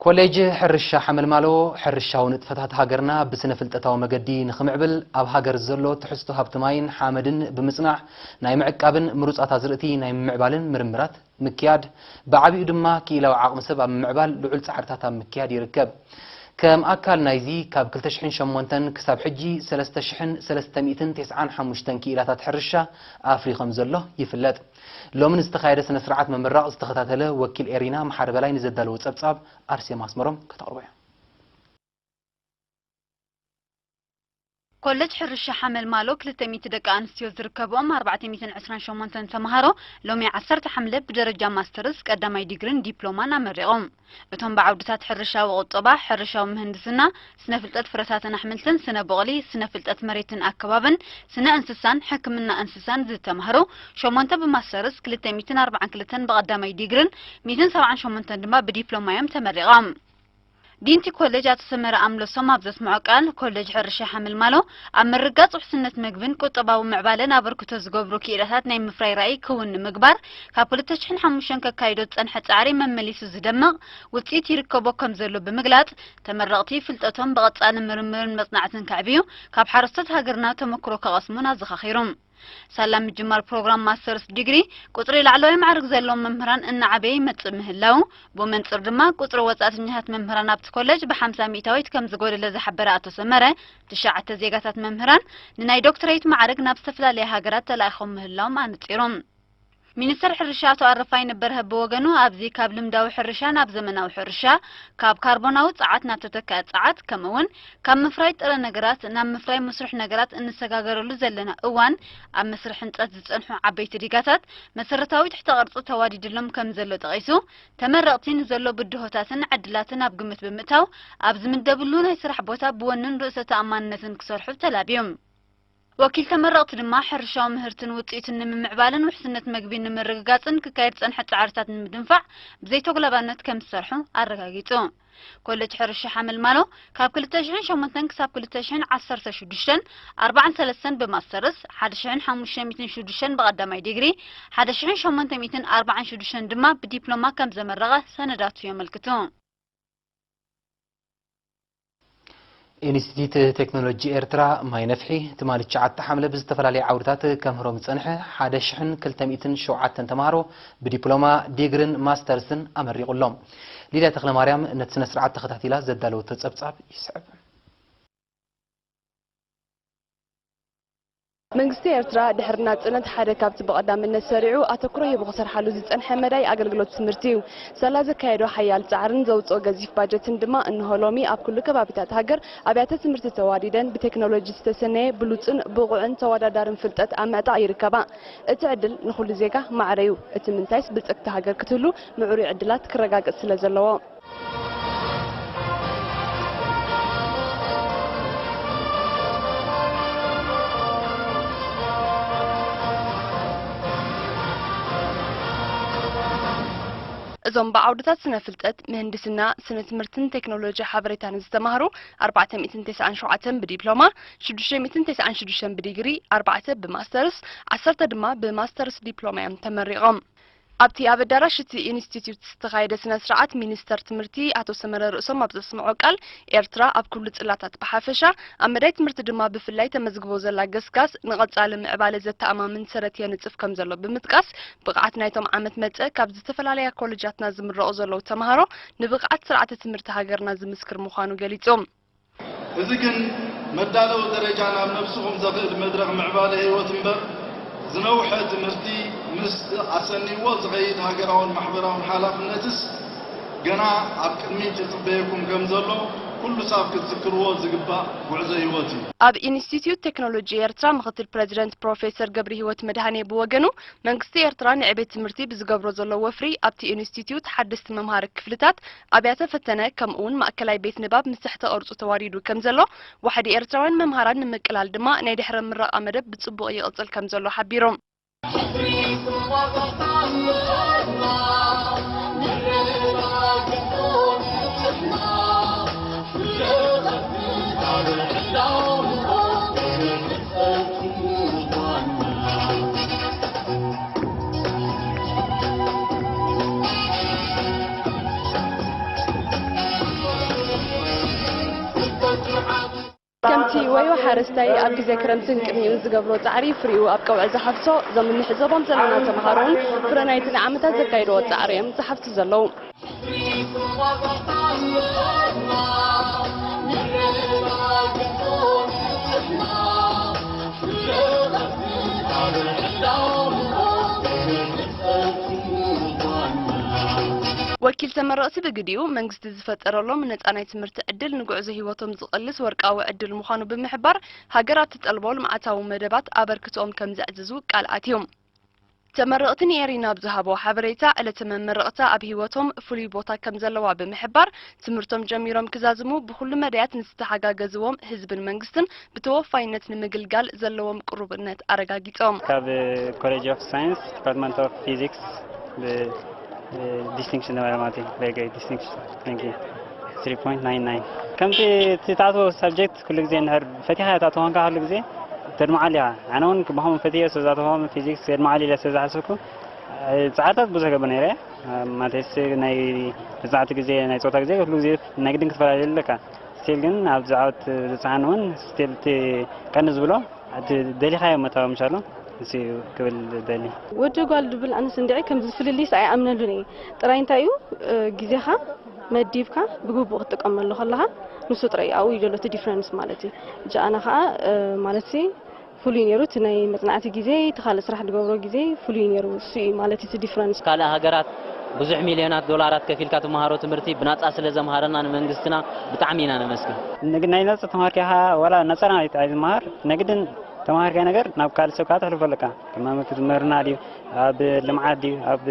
ኮሌጅ ሕርሻ ሓመልማሎ፣ ሕርሻዊ ንጥፈታት ሃገርና ብስነ ፍልጠታዊ መገዲ ንኽምዕብል፣ ኣብ ሃገር ዘሎ ትሕዝቶ ሃብቲ ማይን ሓመድን ብምጽናዕ፣ ናይ ምዕቃብን ምሩጻት ኣዝርእቲ ናይ ምምዕባልን ምርምራት ምክያድ፣ ብዓቢኡ ድማ ክኢላዊ ዓቕሚ ሰብ ኣብ ምምዕባል ልዑል ጻዕርታት ኣብ ምክያድ ይርከብ። ከም ኣካል ናይዚ፣ ካብ ክልተ ሽሕን ሸሞንተን ክሳብ ሕጂ ሰለስተ ሽሕን ሰለስተ ሚእትን ተስዓን ሓሙሽተን ክኢላታት ሕርሻ ኣፍርዩ ከም ዘሎ ይፍለጥ። ሎሚ ንዝተኻየደ ስነ ስርዓት ምምራቕ ዝተኸታተለ ወኪል ኤሪና መሓሪ በላይ ንዘዳለዎ ጸብጻብ ኣርሴማ ኣስመሮም ከተቕርቦ እያ። ኮለጅ ሕርሻ ሓመልማሎ ክልተ ሚእቲ ደቂ ኣንስትዮ ዝርከብኦም ኣርባዕተ ሚእትን ዕስራን ሸሞንተን ተምሃሮ ሎሚ ዓሰርተ ሓምለ ብደረጃ ማስተርስ ቀዳማይ ዲግሪን ዲፕሎማን ኣመሪቖም። እቶም ብዓውድታት ሕርሻዊ ቁጠባ፣ ሕርሻዊ ምህንድስና፣ ስነ ፍልጠት ፍረታትን ኣሕምልትን፣ ስነ ቡቕሊ፣ ስነ ፍልጠት መሬትን ኣከባብን፣ ስነ እንስሳን ሕክምና እንስሳን ዝተምሃሩ ሸሞንተ ብማስተርስ፣ ክልተ ሚእትን ኣርባዓን ክልተን ብቐዳማይ ዲግሪን ሚእትን ሰብዓን ሸሞንተን ድማ ብዲፕሎማ እዮም ተመሪቖም። ዲንቲ ኮሌጅ ኣቶ ሰመረ ኣምለሶም ኣብ ዘስምዖ ቃል፣ ኮሌጅ ሕርሻ ሓመልማሎ ኣብ ምርጋጽ ውሕስነት መግብን ቁጠባዊ ምዕባለን ኣበርክቶ ዝገብሩ ክኢላታት ናይ ምፍራይ ራእይ ክውን ንምግባር ካብ ክልተ ሽሕን ሓሙሽተን ከካይዶ ዝጸንሐ ጻዕሪ መመሊሱ ዝደምቕ ውጽኢት ይርከቦ ከም ዘሎ ብምግላጽ፣ ተመረቕቲ ፍልጠቶም ብቐጻሊ ምርምርን መጽናዕትን ከዕብዩ ካብ ሓረስቶት ሃገርና ተመክሮ ክቐስሙን ኣዘኻኺሩ። ሳላ ምጅማር ፕሮግራም ማስተርስ ዲግሪ፣ ቁጽሪ ላዕለዋይ ማዕርግ ዘለዎም መምህራን እናዓበየ ይመጽእ ምህላው፣ ብኡ መንጽር ድማ ቁጽሪ ወጻእተኛታት መምህራን ኣብቲ ኮለጅ ብሓምሳ ሚእታዊት ከም ዝጎደለ ዝሓበረ ኣቶ ሰመረ፣ ትሽዓተ ዜጋታት መምህራን ንናይ ዶክትሬት ማዕርግ ናብ ዝተፈላለያ ሃገራት ተላኢኾም ምህላዎም ኣነጺሩ። ሚኒስተር ሕርሻ ኣቶ ኣረፋይነ በርሀ ብወገኑ፣ ኣብዚ ካብ ልምዳዊ ሕርሻ ናብ ዘመናዊ ሕርሻ፣ ካብ ካርቦናዊ ጸዓት ናብ ተተካኢ ጸዓት፣ ከምኡ'ውን ካብ ምፍራይ ጥረ ነገራት ናብ ምፍራይ መስርሕ ነገራት እንሰጋገረሉ ዘለና እዋን፣ ኣብ መስርሕ ህንጸት ዝጸንሑ ዓበይቲ ዲጋታት መሰረታዊ ትሕተ ቅርጺ ተዋዲድሎም ከም ዘሎ ጠቒሱ፣ ተመረቕቲ ንዘሎ ብድሆታትን ዕድላትን ኣብ ግምት ብምእታው፣ ኣብ ዝምደብሉ ናይ ስራሕ ቦታ ብወንን ርእሰ ተኣማንነትን ክሰርሑ ተላብዮም። ወኪል ተመረቕቲ ድማ፣ ሕርሻዊ ምህርትን ውጽኢትን ንምምዕባልን ውሕስነት መግቢ ንምርግጋጽን ክካየድ ዝጸንሐ ጻዕርታት ንምድንፋዕ ብዘይተጉላባነት ከም ዝሰርሑ ኣረጋጊጹ። ኮለጅ ሕርሻ ሓመልማሎ ካብ ክልተ ሽሕን ሸሞንተን ክሳብ ክልተ ሽሕን ዓሰርተ ሽዱሽተን ኣርባዓን ሰለስተን ብማስተርስ፣ ሓደ ሽሕን ሓሙሽተ ሚእትን ሽዱሽተን ብቐዳማይ ዲግሪ፣ ሓደ ሽሕን ሸሞንተ ሚእትን ኣርባዓን ሽዱሽተን ድማ ብዲፕሎማ ከም ዘመረቐ ሰነዳቱ የመልክቱ። ኢንስቲትዩት ቴክኖሎጂ ኤርትራ ማይ ነፍሒ፣ ትማሊ ትሽዓተ ሓምለ ብዝተፈላለየ ዓውድታት ከምህሮም ዝጸንሐ ሓደ ሽሕን ክልተ ሚእትን ሸውዓተን ተምሃሮ ብዲፕሎማ፣ ዲግርን ማስተርስን ኣመሪቑ ኣሎ። ሊድያ ተኽለማርያም ነቲ ስነ ስርዓት ተኸታቲላ ዘዳለወቶ ጸብጻብ ይስዕብ። መንግስቲ ኤርትራ ድሕሪ ናጽነት ሓደ ካብቲ ብቐዳምነት ሰሪዑ ኣተኩሮ ሂቡ ክሰርሓሉ ዝጸንሐ መዳይ ኣገልግሎት ትምህርቲ እዩ። ሳላ ዘካየዶ ሓያል ጻዕርን ዘውጽኦ ገዚፍ ባጀትን ድማ እንሆ ሎሚ ኣብ ኩሉ ከባቢታት ሃገር ኣብያተ ትምህርቲ ተዋዲደን ብቴክኖሎጂ ዝተሰነየ ብሉጽን ብቑዕን ተወዳዳርን ፍልጠት ኣብ ምዕጣቕ ይርከባ። እቲ ዕድል ንኹሉ ዜጋ ማዕረ እዩ። እቲ ምንታይስ ብልጽግቲ ሃገር ክትህሉ ምዕሩይ ዕድላት ክረጋገጽ ስለ ዘለዎ። እዞም ብዓውድታት ስነ ፍልጠት፣ ምህንድስና፣ ስነ ትምህርትን ቴክኖሎጂ ሓበሬታን ዝተማህሩ ኣርባዕተ ሚእትን ተስዓን ሸውዓተን ብዲፕሎማ፣ ሽዱሽተ ሚእትን ተስዓን ሽዱሽተን ብዲግሪ፣ ኣርባዕተ ብማስተርስ፣ ዓሰርተ ድማ ብማስተርስ ዲፕሎማ እዮም ተመሪቖም። ኣብቲ ኣብ ኣዳራሽ እቲ ኢንስቲትዩት ዝተኻየደ ስነ ስርዓት፣ ሚኒስተር ትምህርቲ ኣቶ ሰመረ ርእሶም ኣብ ዘስምዖ ቃል፣ ኤርትራ ኣብ ኩሉ ጽላታት ብሓፈሻ፣ ኣብ መዳይ ትምህርቲ ድማ ብፍላይ ተመዝግቦ ዘላ ገስጋስ፣ ንቐጻሊ ምዕባለ ዘተኣማምን ሰረት የንጽፍ ከም ዘሎ ብምጥቃስ፣ ብቕዓት ናይቶም ዓመት መጸ ካብ ዝተፈላለያ ኮለጃትና ዝምረቑ ዘለዉ ተምሃሮ ንብቕዓት ስርዓተ ትምህርቲ ሃገርና ዝምስክር ምዃኑ ገሊጹ። እዚ ግን መዳለዊ ደረጃ ናብ ነብስኹም ዘኽእል መድረኽ ምዕባለ ህይወት እምበር፣ ዝነውሐ ትምህርቲ ምስ ኣሰንይዎ ዝኸይድ ሃገራውን ማሕበራውን ሓላፍነትስ ገና ኣብ ቅድሚት ይጽበየኩም ከም ዘሎ ኩሉ ሳብ ክትዝክርዎ ዝግባእ ጉዕዞ ህይወት እዩ። ኣብ ኢንስቲትዩት ቴክኖሎጂ ኤርትራ ምኽትል ፕረዚደንት ፕሮፌሰር ገብረሂወት መድሃኔ ብወገኑ፣ መንግስቲ ኤርትራ ንዕቤት ትምህርቲ ብዝገብሮ ዘሎ ወፍሪ፣ ኣብቲ ኢንስቲትዩት ሓደስቲ መምሃሪ ክፍልታት፣ ኣብያተ ፈተነ፣ ከምኡ'ውን ማእከላይ ቤት ንባብ ምስ ትሕተ ቅርጹ ተዋዲዱ ከም ዘሎ፣ ዋሕዲ ኤርትራውያን መምሃራን ንምቅላል ድማ ናይ ድሕረ ምረቓ መደብ ብጽቡቕ ይቕጽል ከም ዘሎ ሓቢሮም። ወዮ ሓረስታይ ኣብ ግዜ ክረምትን ቅድሚኡን ዝገብሮ ጻዕሪ ፍሪኡ ኣብ ቀውዒ ዝሓፍሶ፣ እዞም እንዕዘቦም ዘለና ተምሃሮ እውን ፍረ ናይቲ ንዓመታት ዘካየድዎ ጻዕሪ እዮም ዝሓፍሱ ዘለዉ። ወኪል ተመረቕቲ ብግዲኡ፣ መንግስቲ ዝፈጠረሎም ነጻ ናይ ትምህርቲ ዕድል ንጉዕዞ ህይወቶም ዝቐልስ ወርቃዊ ዕድል ምዃኑ ብምሕባር፣ ሃገራት ትጠልቦ ልምዓታዊ መደባት ኣበርክቶኦም ከም ዘዕዝዙ ቃል ኣትዮም። ተመረቕቲ ንኤሪና ኣብ ዝሃቦ ሓበሬታ፣ ዕለተ መመረቕታ ኣብ ህይወቶም ፍሉይ ቦታ ከም ዘለዋ ብምሕባር፣ ትምህርቶም ጀሚሮም ክዛዝሙ ብኹሉ መዳያት ንዝተሓጋገዝዎም ህዝብን መንግስትን ብተወፋይነት ንምግልጋል ዘለዎም ቅሩብነት ኣረጋጊጾም። ካብ ኮሌጅ ኦፍ ሳይንስ ዲፓርትመንት ኦፍ ፊዚክስ ብ ዲስቲንክሽን ነበረ ማለት እዩ። ቨሪ ግሬት ዲስቲንክሽን። ታንክ ዩ። ትሪ ፖይንት ናይን ናይን። ከምቲ እቲ ትኣትዎ ሳብጀክት ኩሉ ግዜ እንድሕር ፈቲኻ እያ ትኣትዎ ኮንካ ኩሉ ግዜ ተድምዓሉ እያ። ኣነ እውን ብኸምኡ ፈትየ ስለ ዝኣተኹ ፊዚክስ የድምዓሉ ኢለ ስለ ዝሓሰብኩ ጻዕርታት ብዙሕ ገብር ነይረ። ማለትስ ናይ መጽናዕቲ ግዜ ናይ ጾታ ግዜ ኩሉ ግዜ ናይ ግድን ክትፈላለዩ ኣለካ። ስቲል ግን ኣብዚ ዓወት ዝበጽሓኒ እውን ስቲል እቲ ቀንዲ ዝብሎ እቲ ደሊኻዮ መታዊ ምሻሎ ንሱ እዩ ክብል ደሊ። ወዲ ጓል ድብል ኣነስ እንድዒ ከምዚ ፍልልይስ ኣይኣምነሉን እየ። ጥራይ እንታይ እዩ፣ እ፣ ግዜኻ መዲብካ ብግቡእ ክትጥቀመሉ ከለኻ ንሱ ጥራይ ኣብኡ እዩ ዘሎ እቲ ዲፍረንስ ማለት እዩ። እጂ ኣነ ኸዓ፣ እ፣ ማለት ሲ ፍሉይ ነይሩ እቲ ናይ መጽናዕቲ ግዜ፣ እቲ ካልእ ስራሕ ዝገብሮ ግዜ ፍሉይ ነይሩ። እሱ እዩ ማለት እቲ ዲፍረንስ። ካልእ ሃገራት ብዙሕ ሚልዮናት ዶላራት ከፊልካ ትመሃሮ ትምህርቲ ብናጻ ስለ ዘምሃረና ንመንግስትና ብጣዕሚ ኢና ነመስግን። ንግ-፣ ናይ ነጻ ተማሃርካ ኢኻ፣ ዋላ ነጻ ናይ፣ ኣይትመሃር፣ ንግድን ተማሃርካ ነገር ናብ ካልእ ሰብ ከዓ ተሕልፎ ኣለካ። ከማመ ክትምህርና ድዩ፣ ኣብ ልምዓት ድዩ፣ ኣብ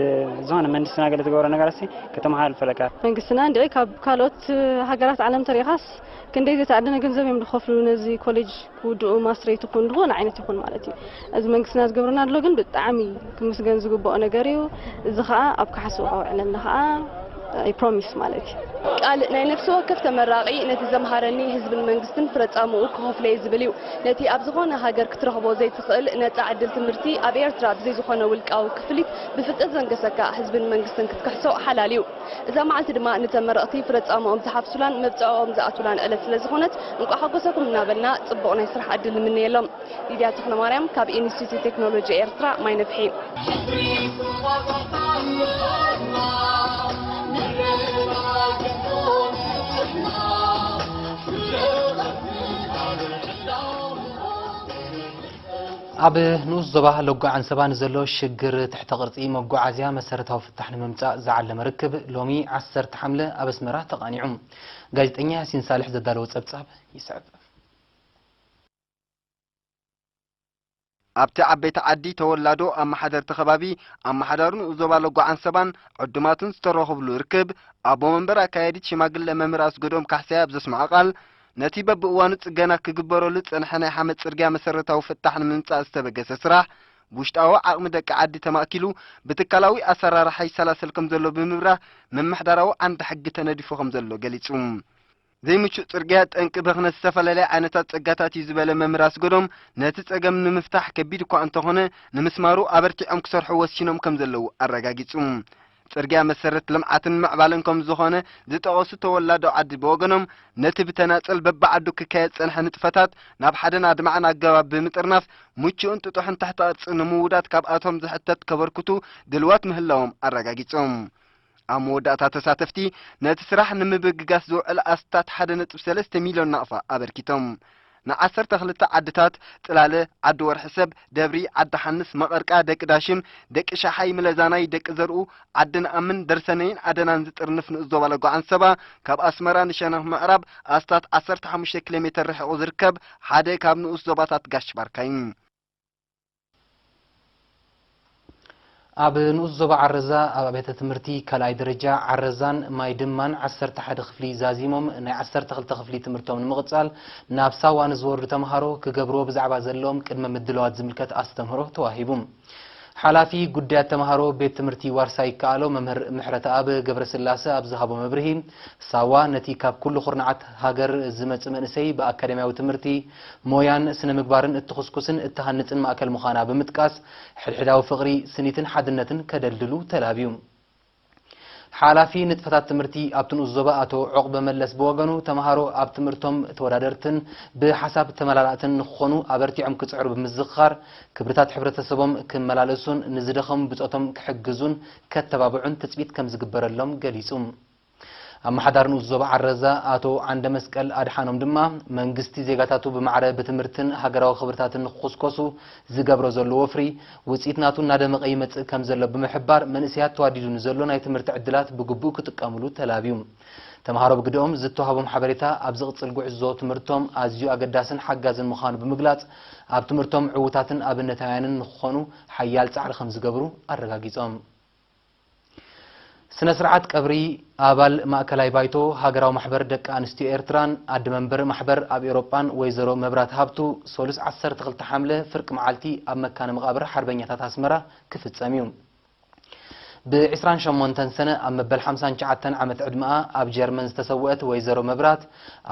ዝኾነ መንግስትና ገለ ዝገብሮ ነገር ሲ ከተመሓላልፎ ኣለካ። መንግስትና እንድዒ ካብ ካልኦት ሃገራት ዓለም ተሪኻስ ክንደይ ዝተኣደነ ገንዘብ እዮም ዝኸፍሉ ነዚ ኮሌጅ ክውድኡ ማስትሬት ይኹን ዝኾነ ዓይነት ይኹን ማለት እዩ። እዚ መንግስትና ዝገብረና ኣሎ ግን ብጣዕሚ ክምስገን ዝግብኦ ነገር እዩ። እዚ ኸዓ ኣብ ክሓስቡ ከውዕለና ኸዓ ፕሮሚስ ማለት እዩ። ቃል ናይ ነፍሲ ወከፍ ተመራቒ ነቲ ዘምሃረኒ ህዝብን መንግስትን ፍረ ጻምኡ ክኸፍሎ እየ ዝብል እዩ። ነቲ ኣብ ዝኾነ ሃገር ክትረኽቦ ዘይትኽእል ነጻ ዕድል ትምህርቲ ኣብ ኤርትራ ብዘይ ዝኾነ ውልቃዊ ክፍሊት ብፍልጠት ዘንገሰካ ህዝብን መንግስትን ክትክሕሶ ሓላል እዩ። እዛ መዓልቲ ድማ ንተመረቕቲ ፍረ ጻምኦም ዝሓፍሱላን መብጽዓኦም ዝኣቱላን ዕለት ስለ ዝኾነት እንቋዕ ሓጎሰኩም እናበልና ጽቡቕ ናይ ስራሕ ዕድል ንምነየሎም። ሊድያ ተኽለማርያም ካብ ኢንስቲትዩት ቴክኖሎጂ ኤርትራ ማይ ነፍሒ። ኣብ ንኡስ ዞባ ሎጎ ዓንሰባ ንዘሎ ሽግር ትሕተ ቅርጺ መጓዓዝያ መሰረታዊ ፍታሕ ንምምጻእ ዝዓለመ ርክብ ሎሚ ዓሰርተ ሓምለ ኣብ ኣስመራ ተቓኒዑ። ጋዜጠኛ ያሲን ሳልሕ ዘዳለዎ ጸብጻብ ይስዕብ። ኣብቲ ዓበይቲ ዓዲ ተወላዶ ኣመሓደርቲ ከባቢ ኣመሓዳሪ ንኡስ ዞባ ሎጎ ዓንሰባን ዕዱማትን ዝተረኸብሉ ርክብ ኣቦ መንበር ኣካያዲት ሽማግለ መምህር ኣስገዶም ካሕሳይ ኣብ ዘስምዖ ቃል ነቲ በብእዋኑ ጽገና ክግበረሉ ዝጸንሐ ናይ ሓመድ ጽርግያ መሰረታዊ ፍታሕ ንምምጻእ ዝተበገሰ ስራሕ ብውሽጣዊ ዓቕሚ ደቂ ዓዲ ተማእኪሉ ብትካላዊ ኣሰራርሓ ይሰላሰል ከም ዘሎ ብምብራህ ምምሕዳራዊ ዓንዲ ሕጊ ተነዲፉ ከም ዘሎ ገሊጹ። ዘይምቹእ ጽርግያ ጠንቂ ብኽነት ዝተፈላለያ ዓይነታት ጸጋታት እዩ ዝበለ መምህር ኣስገዶም፣ ነቲ ጸገም ንምፍታሕ ከቢድ እኳ እንተኾነ ንምስማሩ ኣበርቲዖም ክሰርሑ ወሲኖም ከም ዘለዉ ኣረጋጊጹ። ጽርግያ መሰረት ልምዓትን ምዕባለን ከም ዝኾነ ዝጠቐሱ ተወላዶ ዓዲ ብወገኖም፣ ነቲ ብተናጸል በብዓዱ ክካየድ ዝጸንሐ ንጥፈታት ናብ ሓደን ኣድማዕን ኣገባብ ብምጥርናፍ ምቹእን ጥጡሕን ትሕተ ቅርጺ ንምውዳድ ካብኣቶም ዝሕተት ከበርክቱ ድልዋት ምህላዎም ኣረጋጊጾም። ኣብ መወዳእታ ተሳተፍቲ ነቲ ስራሕ ንምብግጋስ ዝውዕል ኣስታት ሓደ ነጥቢ ሰለስተ ሚልዮን ናቕፋ ኣበርኪቶም። ንዓሰርተ ክልተ ዓድታት፣ ጽላለ፣ ዓዲ ወርሒ ሰብ፣ ደብሪ፣ ዓዲ ሓንስ፣ መቐርቃ፣ ደቂ ዳሽም፣ ደቂ ሻሓይ፣ ምለዛናይ፣ ደቂ ዘርኡ፣ ዓዲ ነኣምን፣ ደርሰነይን ኣደናን ዝጥርንፍ ንኡስ ዞባ ሎጎ ዓንሰባ፣ ካብ ኣስመራ ንሸነኽ ምዕራብ ኣስታት ዓሰርተ ሓሙሽተ ኪሎ ሜተር ርሒቑ ዝርከብ ሓደ ካብ ንኡስ ዞባታት ጋሽ ባርካይ። ኣብ ንኡስ ዞባ ዓረዛ ኣብ ኣብያተ ትምህርቲ ካልኣይ ደረጃ ዓረዛን ማይ ድማን ዓሰርተ ሓደ ክፍሊ ዛዚሞም ናይ ዓሰርተ ክልተ ክፍሊ ትምህርቶም ንምቕጻል ናብ ሳዋ ንዝወርዱ ተምሃሮ ክገብርዎ ብዛዕባ ዘለዎም ቅድመ ምድላዋት ዝምልከት ኣስተምህሮ ተዋሂቡ። ሓላፊ ጉዳያት ተምሃሮ ቤት ትምህርቲ ዋርሳይ ይከኣሎ መምህር ምሕረተኣብ ገብረስላሰ ኣብ ዝሃቦ መብርሂ፣ ሳዋ ነቲ ካብ ኩሉ ኩርናዓት ሃገር ዝመጽእ መንእሰይ ብኣካዳሚያዊ ትምህርቲ፣ ሞያን ስነ ምግባርን እትኹስኩስን እትሃንጽን ማእከል ምዃና ብምጥቃስ፣ ሕድሕዳዊ ፍቕሪ፣ ስኒትን ሓድነትን ከደልድሉ ተላብዩ። ሓላፊ ንጥፈታት ትምህርቲ ኣብቲ ንኡስ ዞባ ኣቶ ዑቕበ መለስ ብወገኑ፣ ተምሃሮ ኣብ ትምህርቶም ተወዳደርትን ብሓሳብ ተመላላእትን ንክኾኑ ኣበርቲዖም ክጽዕሩ ብምዝኽኻር፣ ክብርታት ሕብረተሰቦም ክመላለሱን ንዝደኸሙ ብጾቶም ክሕግዙን ከተባብዑን ትጽቢት ከም ዝግበረሎም ገሊጹ። ኣመሓዳሪ ንኡስ ዞባ ዓረዛ ኣቶ ዓንደ መስቀል ኣድሓኖም ድማ፣ መንግስቲ ዜጋታቱ ብማዕረ ብትምህርትን ሃገራዊ ክብርታትን ንክኹስኮሱ ዝገብሮ ዘሎ ወፍሪ፣ ውጽኢት ናቱ እናደመቐ ይመጽእ ከም ዘሎ ብምሕባር፣ መንእሰያት ተዋዲዱ ንዘሎ ናይ ትምህርቲ ዕድላት ብግቡእ ክጥቀምሉ ተላብዩ። ተምሃሮ ብግደኦም፣ ዝተዋህቦም ሓበሬታ ኣብ ዝቕጽል ጉዕዞ ትምህርቶም ኣዝዩ ኣገዳስን ሓጋዝን ምዃኑ ብምግላጽ፣ ኣብ ትምህርቶም ዕዉታትን ኣብነታውያንን ንክኾኑ ሓያል ጻዕሪ ከም ዝገብሩ ኣረጋጊጾም። ስነ ስርዓት ቀብሪ ኣባል ማእከላይ ባይቶ ሃገራዊ ማሕበር ደቂ ኣንስትዮ ኤርትራን ኣደ መንበር ማሕበር ኣብ ኤውሮጳን ወይዘሮ መብራት ሃብቱ፣ ሰሉስ ዓሰርተ ክልተ ሓምለ ፍርቂ መዓልቲ ኣብ መካነ መቓብር ሓርበኛታት ኣስመራ ክፍጸም እዩ። ብ ዕስራን ሸሞንተን ሰነ ኣብ መበል ሓምሳን ትሽዓተን ዓመት ዕድመኣ ኣብ ጀርመን ዝተሰወአት ወይዘሮ መብራት፣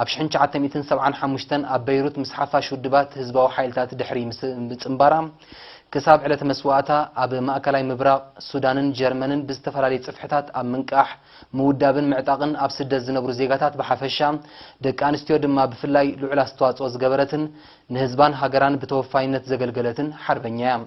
ኣብ ሽሕን ትሽዓተ ሚእትን ሰብዓን ሓሙሽተን ኣብ በይሩት ምስ ሓፋሽ ውድባት ህዝባዊ ሓይልታት ድሕሪ ምስ ምጽንባራ፣ ክሳብ ዕለተ መስዋእታ ኣብ ማእከላይ ምብራቕ፣ ሱዳንን ጀርመንን ብዝተፈላለየ ጽፍሕታት ኣብ ምንቃሕ፣ ምውዳብን ምዕጣቕን ኣብ ስደት ዝነብሩ ዜጋታት ብሓፈሻ፣ ደቂ ኣንስትዮ ድማ ብፍላይ ልዑል ኣስተዋጽኦ ዝገበረትን ንህዝባን ሃገራን ብተወፋይነት ዘገልገለትን ሓርበኛ እያ።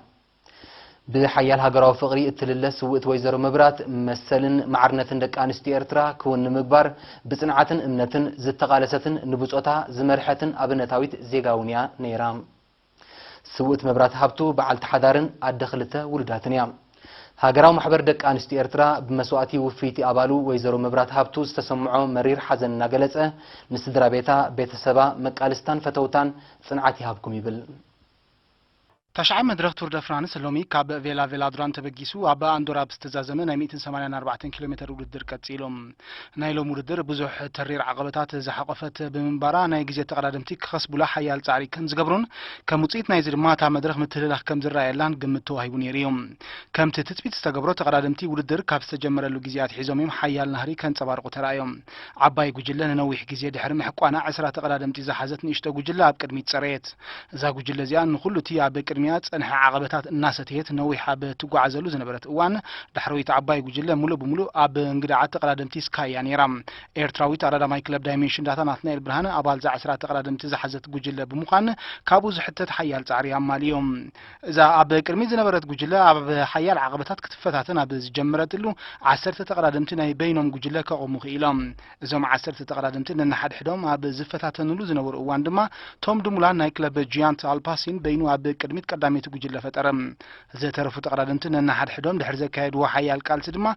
ብሓያል ሃገራዊ ፍቕሪ እትልለ ስውእቲ ወይዘሮ መብራት፣ መሰልን ማዕርነትን ደቂ ኣንስትዮ ኤርትራ ክውን ንምግባር ብጽንዓትን እምነትን ዝተቓለሰትን ንብጾታ ዝመርሐትን ኣብነታዊት ዜጋ እውን እያ ነይራ። ስውእቲ መብራት ሃብቱ በዓልቲ ሓዳርን ኣደ ክልተ ውሉዳትን እያ። ሃገራዊ ማሕበር ደቂ ኣንስትዮ ኤርትራ ብመስዋእቲ ውፍይቲ ኣባሉ ወይዘሮ መብራት ሃብቱ ዝተሰምዖ መሪር ሓዘን እናገለጸ፣ ንስድራ ቤታ፣ ቤተሰባ፣ መቃልስታን ፈተውታን ጽንዓት ይሃብኩም ይብል። ታሽዓይ መድረኽ ቱር ደ ፍራንስ ሎሚ ካብ ቬላ ቬላድራን ተበጊሱ ኣብ ኣንዶራ ብዝተዛዘመ ናይ ሚእትን ሰማንያን ኣርባዕተን ኪሎ ሜተር ውድድር ቀጺሉ። ናይ ሎም ውድድር ብዙሕ ተሪር ዓቐበታት ዝሓቖፈት ብምንባራ፣ ናይ ግዜ ተቐዳደምቲ ክኸስቡላ ሓያል ጻዕሪ ከም ዝገብሩን፣ ከም ውጽኢት ናይዚ ድማ እታ መድረኽ ምትህልላኽ ከም ዝረኣየላን ግምት ተዋሂቡ ነይሩ እዩ። ከምቲ ትጽቢት ዝተገብሮ፣ ተቐዳደምቲ ውድድር ካብ ዝተጀመረሉ ግዜ ኣትሒዞም እዮም ሓያል ናህሪ ከንጸባርቑ ተራእዮም። ዓባይ ጉጅለ ንነዊሕ ግዜ ድሕሪ ምሕቋና፣ ዕስራ ተቐዳደምቲ ዝሓዘት ንእሽቶ ጉጅለ ኣብ ቅድሚት ጸረየት። እዛ ጉጅለ እዚኣ ንኹሉ እቲ ኣብ ቅድሚያ ዝጸንሐ ዓቐበታት እናሰተየት፣ ነዊሕ ኣብ እትጓዓዘሉ ዝነበረት እዋን፣ ዳሕረወይቲ ዓባይ ጉጅለ ምሉእ ብምሉእ ኣብ እንግድዓት ተቐዳደምቲ ስካይ እያ ነይራ። ኤርትራዊት ተቐዳዳማይ ክለብ ዳይሜንሽን ዳታ ናትናኤል ብርሃነ፣ ኣባል እዛ ዕስራ ተቐዳደምቲ ዝሓዘት ጉጅለ ብምዃን፣ ካብኡ ዝሕተት ሓያል ጻዕሪ ኣማሊኡ። እዛ ኣብ ቅድሚት ዝነበረት ጉጅለ፣ ኣብ ሓያል ዓቐበታት ክትፈታተን ኣብ ዝጀመረትሉ፣ ዓሰርተ ተቐዳደምቲ ናይ በይኖም ጉጅለ ከቑሙ ክኢሎም። እዞም ዓሰርተ ተቐዳደምቲ ነንሓድሕዶም ኣብ ዝፈታተኑሉ ዝነበሩ እዋን ድማ፣ ቶም ድሙላን ናይ ክለብ ጂያንት ኣልፓሲን በይኑ ኣብ ቅድሚት ቀዳመይቲ ጉጅለ ፈጠረ። ዝተረፉ ተቐዳደምቲ ነንሓድሕዶም ድሕሪ ዘካየድዎ ሓያል ቃልሲ ድማ፣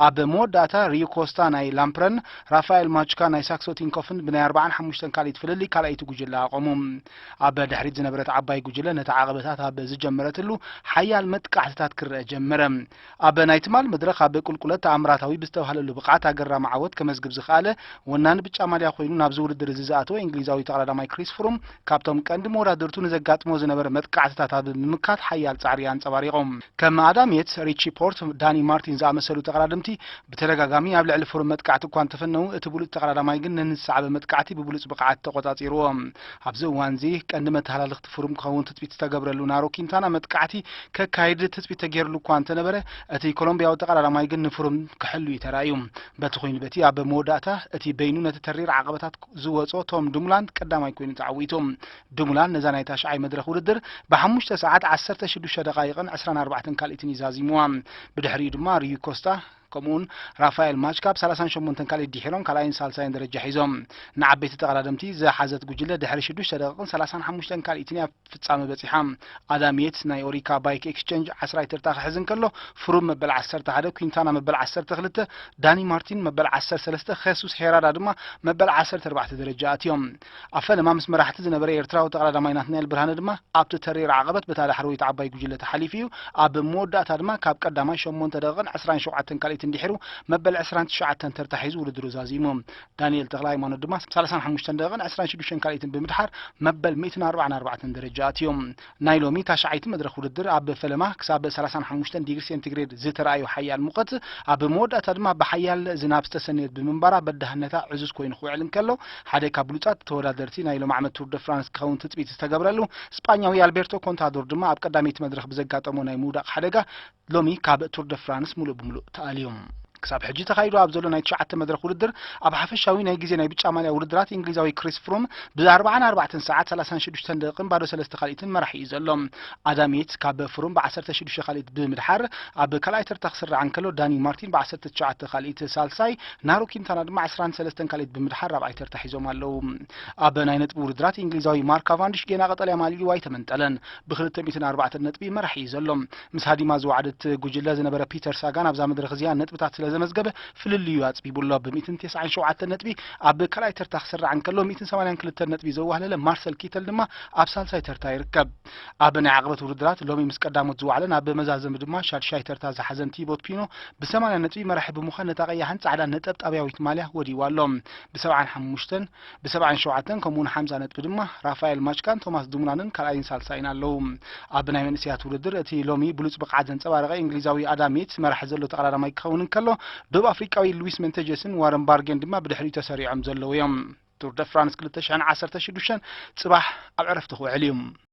ኣብ መወዳእታ ሪዩ ኮስታ ናይ ላምፕረን፣ ራፋኤል ማችካ ናይ ሳክሶ ቲንኮፍን ብናይ ኣርባዓን ሓሙሽተን ካልኢት ፍልልይ ካልኣይቲ ጉጅለ ኣቖሙ። ኣብ ድሕሪት ዝነበረት ዓባይ ጉጅለ ነቲ ዓቐበታት ኣብ ዝጀመረትሉ፣ ሓያል መጥቃዕትታት ክረአ ጀመረ። ኣብ ናይ ትማል መድረኽ፣ ኣብ ቁልቁለት ተኣምራታዊ ብዝተባህለሉ ብቕዓት ኣገራሚ ዓወት ከመዝግብ ዝኸኣለ ወናኒ ብጫ ማልያ ኮይኑ ናብዚ ውድድር እዚ ዝኣተወ እንግሊዛዊ ተቐዳዳማይ ክሪስ ፍሩም፣ ካብቶም ቀንዲ መወዳድርቱ ንዘጋጥሞ ዝነበረ መጥቃዕትታት ኣብ ምምካት ሓያል ጻዕሪ ኣንጸባሪቖም። ከም ኣዳም የትስ፣ ሪቺ ፖርት፣ ዳኒ ማርቲን ዝኣመሰሉ ተቐዳደምቲ ብተደጋጋሚ ኣብ ልዕሊ ፍሩም መጥቃዕቲ እኳ እንተፈነዉ፣ እቲ ብሉጽ ተቐዳዳማይ ግን ነንዝሰዓበ መጥቃዕቲ ብብሉጽ ብቕዓት ተቖጻጺርዎ። ኣብዚ እዋንዚ ቀንዲ መተሃላልኽቲ ፍሩም ክኸውን ትጽቢት ዝተገብረሉ ናሮ ኪንታና መጥቃዕቲ ከካይድ ትጽቢት ተገይርሉ እኳ እንተነበረ፣ እቲ ኮሎምብያዊ ተቐዳዳማይ ግን ንፍሩም ክሕሉ እዩ ተራእዩ። በቲ ኮይኑ በቲ ኣብ መወዳእታ እቲ በይኑ ነቲ ተሪር ዓቐበታት ዝወጾ ቶም ድሙላን ቀዳማይ ኮይኑ ተዓዊቱ። ድሙላን ነዛ ናይ ታሽዓይ መድረኽ ውድድር ብሓሙሽተ ሰዓት ዓሰርተ ሽዱሽተ ደቓይቕን ዕስራን ኣርባዕተን ካልኢትን እዩ ዛዚምዋ። ብድሕሪኡ ድማ ሪዩ ኮስታ ከምኡውን ራፋኤል ማችካ ብ ሰላሳን ሸሞንተን ካልኢት ድሒሮም ካልኣይን ሳልሳይን ደረጃ ሒዞም። ንዓበይቲ ተቐዳደምቲ ዝሓዘት ጉጅለ ድሕሪ ሽዱሽተ ደቂቕን ሰላሳን ሓሙሽተን ካልኢትን እያ ፍጻመ በጺሓ። ኣዳም የትስ ናይ ኦሪካ ባይክ ኤክስቼንጅ ዓስራይ ተርታ ክሕዝ እንከሎ፣ ፍሩም መበል ዓሰርተ ሓደ፣ ኩንታና መበል ዓሰርተ ክልተ፣ ዳኒ ማርቲን መበል ዓሰርተ ሰለስተ፣ ኸሱስ ሄራዳ ድማ መበል ዓሰርተ ኣርባዕተ ደረጃ ኣትዮም። ኣብ ፈለማ ምስ መራሕቲ ዝነበረ ኤርትራዊ ተቐዳዳማይ ናትናኤል ብርሃነ ድማ ኣብቲ ተሪር ዓቐበት በታ ዳሕረወይቲ ዓባይ ጉጅለ ተሓሊፉ እዩ። ኣብ መወዳእታ ድማ ካብ ቀዳማይ ሸሞንተ ደቂቕን ዕስራን ሸውዓተን ካልኢትን ድሒሩ መበል ዕስራን ትሽዓተን ተርታ ሒዙ ውድድሩ ዛዚሙ። ዳንኤል ተኽለ ሃይማኖት ድማ ሰላሳን ሓሙሽተን ደቂቕን ዕስራን ሽዱሽተን ካልኢትን ብምድሓር መበል ሚእትን ኣርባዓን ኣርባዕተን ደረጃ ኣትዮም። ናይ ሎሚ ታሽዓይቲ መድረኽ ውድድር ኣብ ፈለማ ክሳብ ሰላሳን ሓሙሽተን ዲግሪ ሴንቲግሬድ ዝተራእዮ ሓያል ሙቐት፣ ኣብ መወዳእታ ድማ ብሓያል ዝናብ ዝተሰነየት ብምንባራ በዳህነታ ዕዙዝ ኮይኑ ክውዕል እንከሎ፣ ሓደ ካብ ብሉጻት ተወዳደርቲ ናይ ሎሚ ዓመት ቱር ደ ፍራንስ ክኸውን ትጽቢት ዝተገብረሉ ስጳኛዊ ኣልቤርቶ ኮንታዶር ድማ ኣብ ቀዳመይቲ መድረኽ ብዘጋጠሞ ናይ ምውዳቕ ሓደጋ ሎሚ ካብ ቱር ደ ፍራንስ ሙሉእ ብሙሉእ ተኣልዩ። ክሳብ ሕጂ ተኻይዱ ኣብ ዘሎ ናይ ትሽዓተ መድረኽ ውድድር፣ ኣብ ሓፈሻዊ ናይ ግዜ ናይ ብጫ ማልያ ውድድራት፣ እንግሊዛዊ ክሪስ ፍሩም ብ ኣርባዓን ኣርባዕተን ሰዓት ሰላሳን ሽዱሽተን ደቂቕን ባዶ ሰለስተ ካልኢትን መራሒ እዩ ዘሎ። ኣዳም የትስ ካብ ፍሩም ብ ዓሰርተ ሽዱሽተ ካልኢት ብምድሓር ኣብ ካልኣይ ተርታ ክስራዕ እንከሎ፣ ዳኒ ማርቲን ብ ዓሰርተ ትሽዓተ ካልኢት ሳልሳይ፣ ናሩ ኪንታና ድማ ዕስራን ሰለስተን ካልኢት ብምድሓር ራብዓይ ተርታ ሒዞም ኣለዉ። ኣብ ናይ ነጥቢ ውድድራት፣ እንግሊዛዊ ማርክ ካቫንዲሽ ጌና ቀጠልያ ማልያኡ ኣይተመንጠለን። ብ ክልተ ሚእትን ኣርባዕተን ነጥቢ መራሒ እዩ ዘሎ። ምስ ሃዲማ ዝወዓደት ጉጅለ ዝነበረ ፒተር ሳጋን ኣብዛ መድረኽ እዚኣ ነጥብታት ስለ ዘመዝገበ፣ ፍልልዩ ኣጽቢቡ ኣሎ። ብ ሚእትን ተስዓን ሸውዓተን ነጥቢ ኣብ ካልኣይ ተርታ ክስራዕ እንከሎ፣ ሚእትን ሰማንያን ክልተን ነጥቢ ዘዋህለለ ማርሰል ኪተል ድማ ኣብ ሳልሳይ ተርታ ይርከብ። ኣብ ናይ ዓቕበት ውድድራት ሎሚ ምስ ቀዳሞት ዝወዓለን ኣብ መዛዘሚ ድማ ሻድሻይ ተርታ ዝሓዘን ቲቦት ፒኖ ብ ሰማንያ ነጥቢ መራሒ ብምዃን ነታ ቀያሕን ጻዕዳን ነጠብጣብያዊት ማልያ ወዲዋ ኣሎ። ብ ሰብዓን ሓሙሽተን፣ ብ ሰብዓን ሸውዓተን ከምኡውን ሓምሳ ነጥቢ ድማ ራፋኤል ማችካን ቶማስ ዱሙናንን ካልኣይን ሳልሳይን ኣለዉ። ኣብ ናይ መንእሰያት ውድድር እቲ ሎሚ ብሉጽ ብቕዓት ዘንጸባረቐ እንግሊዛዊ ኣዳም የትስ መራሒ ዘሎ ተቐዳዳማይ ክኸውን እንከሎ፣ ደቡብ ኣፍሪቃዊ ሉዊስ መንተጀስን ዋረን ባርጌን ድማ ብድሕሪኡ ተሰሪዖም ዘለዉ እዮም። ቱር ደ ፍራንስ ክልተ ሽሕን ዓሰርተ ሽዱሽተን ጽባሕ ኣብ ዕረፍቲ ክውዕል እዩ።